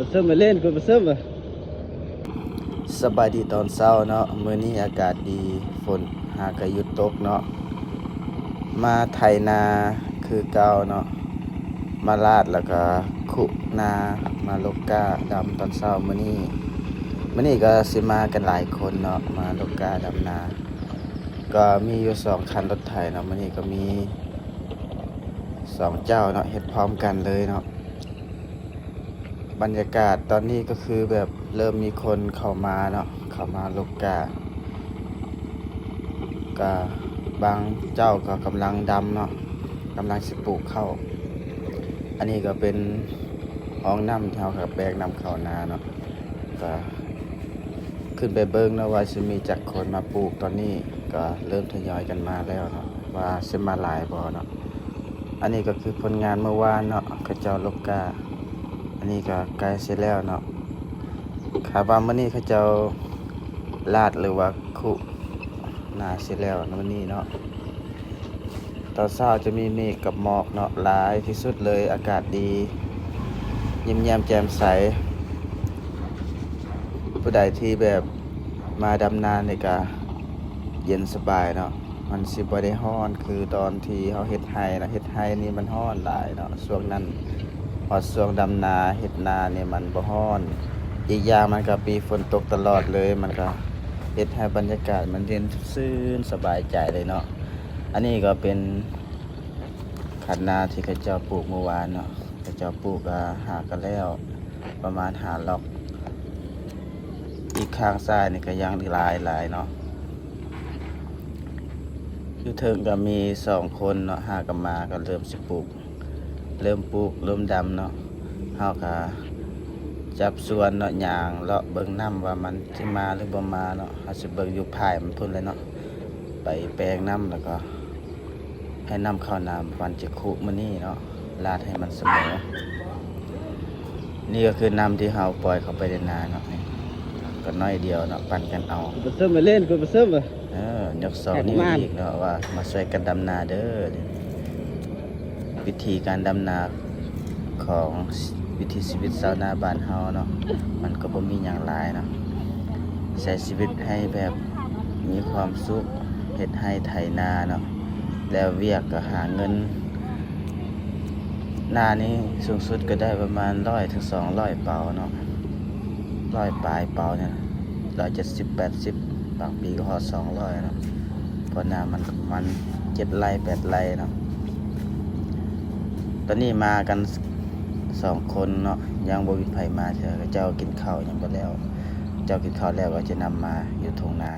ປະເສີມມາຫຼິ້ນ ກວນປະເສີມ. ສະບາຍດີຕອນເຊົ້າເນາະ, ມື້ນີ້ອາກາດດີ ຝົນຫາກະຢຸດຕົກເນາະ. ມາໄຖນາຄືເກົ່າເນາະ, ມາລາດແລ້ວກະຂຸນາ, ມາຫຼົກກ້າດຳຕອນເຊົ້າມື້ນີ້. ມື້ນີ້ກະຊິມາກັນຫຼາຍຄົນເນາະ, ມາຫຼົກກ້າດຳນາ. ກໍມີຢູ່ສອງຄັນລົດໄຖເນາະ, ມື້ນີ້ກໍມີສອງເຈົ້າເນາະ, ເຮັດພ້ອມກັນເລີຍເນາະ. ບັນຍາກາດຕອນນີ້ກໍຄືແບບເລີ່ມມີຄົນເຂົ້າມາເນາະ, ເຂົ້າມາຫຼົກກ້າ, ກະບາງເຈົ້າກໍກຳລັງດຳເນາະ, ກຳລັງຊິປູກເຂົ້າ. ອັນນີ້ກໍເປັນຮ່ອງນ້ຳທີ່ເຮົາກໍແບກນ້ຳເຂົ້ານາເນາະ, ກໍຂຶ້ນໄປເບິ່ງເນາະວ່າຊິມີຈັກຄົນມາປູກ. ຕອນນີ້ກໍເລີ່ມທະຍອຍກັນມາແລ້ວເນາະ, ວ່າຊິມາຫຼາຍບໍ່ເນາະ. ອັນນີ້ກໍຄືຜົນງານມື້ວານເນາະ, ເຂົາເຈົ້າຫຼົກກ້າ. ອັນນີ້ກໍໃກ້ຊິແລ້ວເນາະ. ຄາດວ່າມື້ນີ້ເຂົາເຈົ້າລາດ ຫຼືວ່າຂຸນາຊິແລ້ວມື້ນີ້ເນາະ. ຕອນເຊົ້າຈະມີເມກກັບໝອກເນາະ, ຫຼາຍທີ່ສຸດເລີຍ, ອາກາດດີ, ຍິ້ມແຍ້ມແຈ່ມໃສ. ຜູ້ໃດທີ່ແບບມາດຳນານີ້ກະເຢັນສະບາຍເນາະ, ມັນຊິບໍ່ໄດ້ຮ້ອນຄືຕອນທີ່ເຮົາເຮັດໄຮ່ເນາະ. ເຮັດໄຮ່ນີ້ມັນຮ້ອນຫຼາຍເນາະ ຊ່ວງນັ້ນ, ຮອດຊ່ວງດຳນາເຮັດນານີ້ມັນບໍ່ຮ້ອນ. ອີກຢ່າງມັນກະປີຝົນຕົກຕະຫຼອດເລີຍ, ມັນກະເຮັດໃຫ້ບັນຍາກາດມັນເຢັນຊື່ນສະບາຍໃຈເລີຍເນາະ. ອັນນີ້ກໍເປັນຄັນນາທີ່ເຂົາເຈົ້າປູກມື້ວານເນາະ, ເຂົາເຈົ້າປູກກະຫາກະແລ້ວປະມານຫ້າລັອກ. ອີກຂ້າງຊ້າຍນີ້ກະຍັງຫຼາຍໆເນາະ. ຢູ່ເທິງກະມີສອງຄົນເນາະ, ຫາກະມາກະເລີ່ມຊິປູກ, ເລີ່ມປູກເລີ່ມດຳເນາະ. ເຮົາກະຈັບສ່ວນເນາະ, ຍ່າງເລາະເບິ່ງນ້ຳວ່າມັນຊິມາ ຫຼື ບໍ່ມາເນາະ. ເຮົາຊິເບິ່ງຢູ່ພາຍມັນພຸ້ນແຫຼະເນາະ, ໄປແປງນ້ຳ ແລ້ວກໍໃຫ້ນ້ຳເຂົ້ານາ ມັນຈະຂຸມື້ນີ້ເນາະ, ລາດໃຫ້ມັນສະເໝີ. ນີ້ກໍຄືນ້ຳທີ່ເຮົາປ່ອຍເຂົ້າໄປໃນນາເນາະ, ນີ້ກໍໜ້ອຍດຽວເນາະ, ປັ່ນກັນເອົາ. ປະເສີມມາເລ່ນ ກວນປະເສີມ. ເອີ ຍົກສອງນິ້ວອີກເນາະ ວ່າມາຊ່ວຍກັນດຳນາເດີ. ວິທີການດຳນາຂອງວິຖີຊີວິດຊາວນາບ້ານເຮົາເນາະ, ມັນກໍບໍ່ມີຫຍັງຫຼາຍເນາະ, ໃຊ້ຊີວິດໃຫ້ແບບມີຄວາມສຸກ, ເຮັດໄຮ່ໄຖນາເນາະ, ແລ້ວວຽກກໍຫາເງິນ. ນານີ້ສູງສຸດກໍໄດ້ປະມານຮ້ອຍເຖິງສອງຮ້ອຍເປົາເນາະ, ຮ້ອຍປາຍເປົານີ້ລະ, ຮ້ອຍເຈັດສິບ ແປດສິບ, ບາງປີກໍຮອດສອງຮ້ອຍເນາະ, ເພາະນາມັນປະມານເຈັດໄຮ່ແປດໄຮ່ເນາະ. ຕອນນີ້ມາກັນສອງຄົນເນາະ, ຍັງບໍ່ມີໃຜມາເທື່ອ, ເຂົາເຈົ້າກິນເຂົ້າຍັງບໍ່ແລ້ວ, ເຈົ້າກິນເຂົ້າແລ້ວກໍຈະນຳມາຢູ່ທົ່ງນາ.